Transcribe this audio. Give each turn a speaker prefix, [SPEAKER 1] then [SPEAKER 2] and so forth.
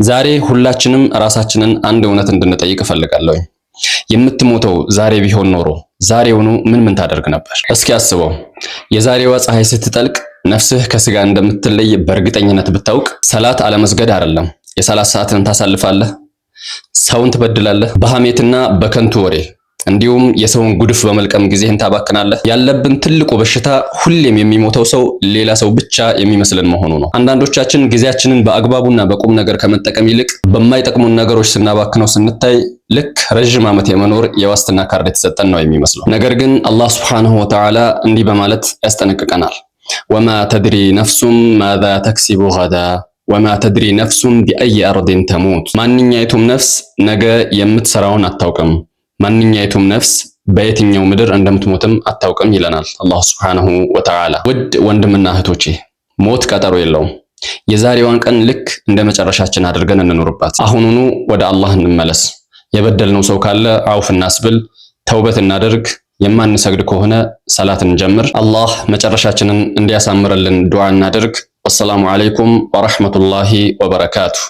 [SPEAKER 1] ዛሬ ሁላችንም ራሳችንን አንድ እውነት እንድንጠይቅ እፈልጋለሁ። የምትሞተው ዛሬ ቢሆን ኖሮ ዛሬውኑ ምን ምን ታደርግ ነበር? እስኪ አስበው። የዛሬዋ ፀሐይ ስትጠልቅ ነፍስህ ከስጋ እንደምትለይ በእርግጠኝነት ብታውቅ ሰላት አለመስገድ አይደለም፣ የሰላት ሰዓትን ታሳልፋለህ፣ ሰውን ትበድላለህ፣ በሐሜትና በከንቱ ወሬ እንዲሁም የሰውን ጉድፍ በመልቀም ጊዜህን ታባክናለህ። ያለብን ትልቁ በሽታ ሁሌም የሚሞተው ሰው ሌላ ሰው ብቻ የሚመስለን መሆኑ ነው። አንዳንዶቻችን ጊዜያችንን በአግባቡና በቁም ነገር ከመጠቀም ይልቅ በማይጠቅሙን ነገሮች ስናባክነው ስንታይ ልክ ረዥም ዓመት የመኖር የዋስትና ካርድ የተሰጠን ነው የሚመስለው። ነገር ግን አላህ سبحانه وتعالى እንዲህ በማለት ያስጠነቅቀናል። وما تدري نفس ماذا تكسب غدا وما تدري نفس بأي أرض تموت። ማንኛይቱም ነፍስ ነገ የምትሰራውን አታውቅም፣ ማንኛይቱም ነፍስ በየትኛው ምድር እንደምትሞትም አታውቅም ይለናል አላህ سبحانه وتعالى። ውድ ወንድምና እህቶቼ፣ ሞት ቀጠሮ የለውም። የዛሬዋን ቀን ልክ እንደ መጨረሻችን አድርገን እንኖርባት። አሁኑኑ ወደ አላህ እንመለስ። የበደልነው ሰው ካለ አውፍ እናስብል፣ ተውበት እናደርግ። የማንሰግድ ከሆነ ሰላት እንጀምር። አላህ መጨረሻችንን እንዲያሳምርልን ዱዓ እናድርግ። والسلام عليكم ورحمة الله وبركاته።